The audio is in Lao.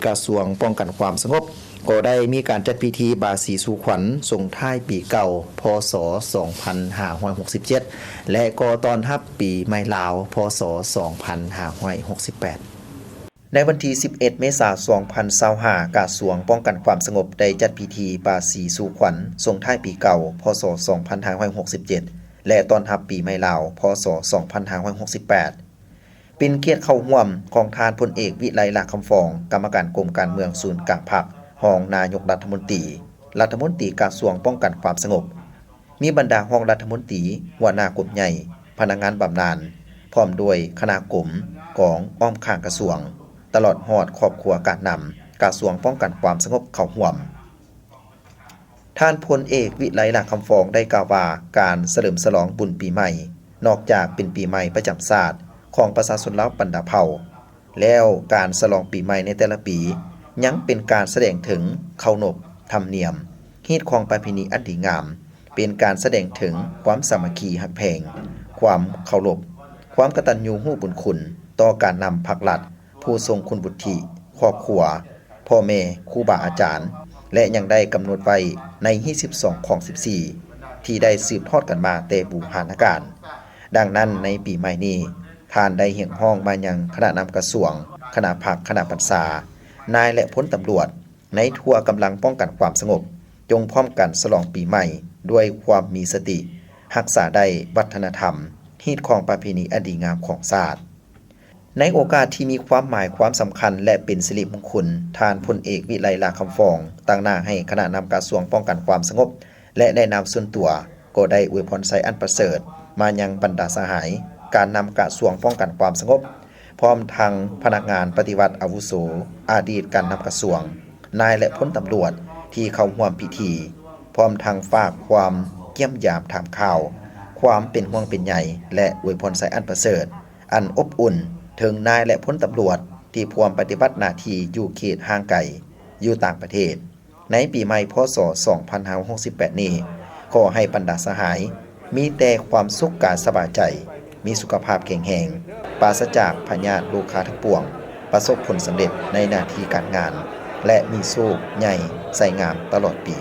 ກະຊວງປ້ອງກັນຄວາມສະຫງົບ ກໍໄດ້ມີການຈັດພິທີບາສີສູ່ຂວັນສົ່ງທ້າຍປີເກົ່າ ພ.ສ. ສອງພັນຫ້າຮ້ອຍຫົກສິບເຈັດ ແລະ ກໍຕ້ອນຮັບປີໃໝ່ລາວ ພ.ສ. ສອງພັນຫ້າຮ້ອຍຫົກສິບແປດ. ໃນວັນທີສິບເອັດ ເມສາ ສອງພັນຊາວຫ້າ ກະຊວງປ້ອງກັນຄວາມສະຫງົບໄດ້ຈັດພິທີບາສີສູ່ຂວັນສົ່ງທ້າຍປີເກົ່າ ພ.ສ. ສອງພັນຫ້າຮ້ອຍຫົກສິບເຈັດ ແລະ ຕ້ອນຮັບປີໃໝ່ລາວ ພ.ສ. ສອງພັນຫ້າຮ້ອຍຫົກສິບແປດ. ເປັນກຽດເຂົ້າຮ່ວມຂອງທ່ານພົນເອກ ວິໄລ ຫຼ້າຄຳຟອງ ກຳມະການກົມການເມືອງສູນກາງພັກ, ຮອງນາຍົກລັດຖະມົນຕີ, ລັດຖະມົນຕີກະຊວງປ້ອງກັນຄວາມສະຫງົບ, ມີບັນດາຮອງລັດຖະມົນຕີ, ຫົວໜ້າກົມໃຫຍ່, ພະນັກງານບຳນານ, ພ້ອມດ້ວຍຄະນະກົມ, ກອງ, ອ້ອມຂ້າງກະຊວງ, ຕະຫຼອດຮອດຄອບຄົວການນຳກະຊວງປ້ອງກັນຄວາມສະຫງົບເຂົ້າຮ່ວມ. ທ່ານພົນເອກ ວິໄລ ຫຼ້າຄຳຟອງ ໄດ້ກ່າວວ່າ ການສະເຫຼີມສະຫຼອງບຸນປີໃໝ່ ນອກຈາກເປັນປີໃໝ່ປະຈຳຊາດຂອງປະຊາຊົນລາວບັນດາເຜົ່າແລ້ວ, ການສະຫຼອງປີໃໝ່ໃນແຕ່ລະປີ ຍັງເປັນການສະແດງເຖິງເຄົາລົບທຳນຽມ, ຮີດຄອງປະເພນີອັນດີງາມ, ເປັນການສະແດງເຖິງຄວາມສາມັກຄີຮັກແພງ, ຄວາມເຄົາລົບ, ຄວາມກະຕັນຍູຮູ້ບຸນຄຸນຕໍ່ການນຳພັກລັດ, ຜູ້ຊົງຄຸນວຸດທິ, ຄອບຄົວ, ພໍ່ແມ່, ຄູບາອາຈານ ແລະ ຍັງໄດ້ກຳນົດໄວ້ໃນຮີດສິບສອງ ຄອງສິບສີ່ ທີ່ໄດ້ສືບທອດກັນມາແຕ່ບູຮານະການ. ດັ່ງນັ້ນ, ໃນປີໃໝ່ນີ້, ທ່ານໄດ້ຮຽກຮ້ອງມາຍັງຄະນະນຳກະຊວງ, ຄະນະພັກ, ຄະນະບັນຊາ, ນາຍ ແລະ ພົນຕຳຫຼວດ ໃນທົ່ວກຳລັງປ້ອງກັນຄວາມສະຫງົບ, ຈົ່ງພ້ອມກັນສະຫຼອງປີໃໝ່ດ້ວຍຄວາມມີສະຕິ, ຮັກສາໄດ້ວັດທະນະທຳ, ຮີດຄອງປະເພນີອັນດີງາມຂອງຊາດ. ໃນໂອກາດທີ່ມີຄວາມໝາຍຄວາມສຳຄັນ ແລະ ເປັນສິລິມຸງຄຸນ, ທ່ານພົນເອກ ວິໄລ ຫຼ້າຄຳຟອງ ຕາງໜ້າໃຫ້ຄະນະນຳກະຊວງປ້ອງກັນຄວາມສະຫງົບ ແລະ ແນະນຳສ່ວນຕົວ ກໍໄດ້ອວຍພອນໄຊອັນປະເສີດມາຍັງບັນດາສະຫາຍການນຳກະຊວງປ້ອງກັນຄວາມສະຫງົບ, ພ້ອມທັງພະນັກງານປະຕິວັດອາວຸໂສ, ອະດີດການນຳກະຊວງ, ນາຍ ແລະ ພົນຕຳຫຼວດທີ່ເຂົ້າຮ່ວມພິທີ, ພ້ອມທັງຝາກຄວາມຢ້ຽມຢາມຖາມຂ່າວ, ຄວາມເປັນຫ່ວງເປັນໃຍ ແລະ ອວຍພອນໄຊອັນປະເສີດ ອັນອົບອຸ່ນເຖິງນາຍ ແລະ ພົນຕຳຫຼວດທີ່ພວມປະຕິບັດໜ້າທີ່ຢູ່ເຂດຫ່າງໄກ ຢູ່ຕ່າງປະເທດ ໃນປີໃໝ່ ພ.ສ. ສອງພັນຫ້າຮ້ອຍຫົກສິບແປດ ນີ້, ຂໍໃຫ້ບັນດາສະຫາຍມີແຕ່ຄວາມສຸກກາຍສະບາຍໃຈ, ມີສຸຂະພາບແຂງແຮງ, ປາສະຈາກພະຍາດໂລຄາທັງປວງ, ປະສົບຜົນສຳເລັດໃນໜ້າທີ່ການງານ ແລະ ມີໂຊກໃຫຍ່ໄຊງາມຕະຫຼອດປີ.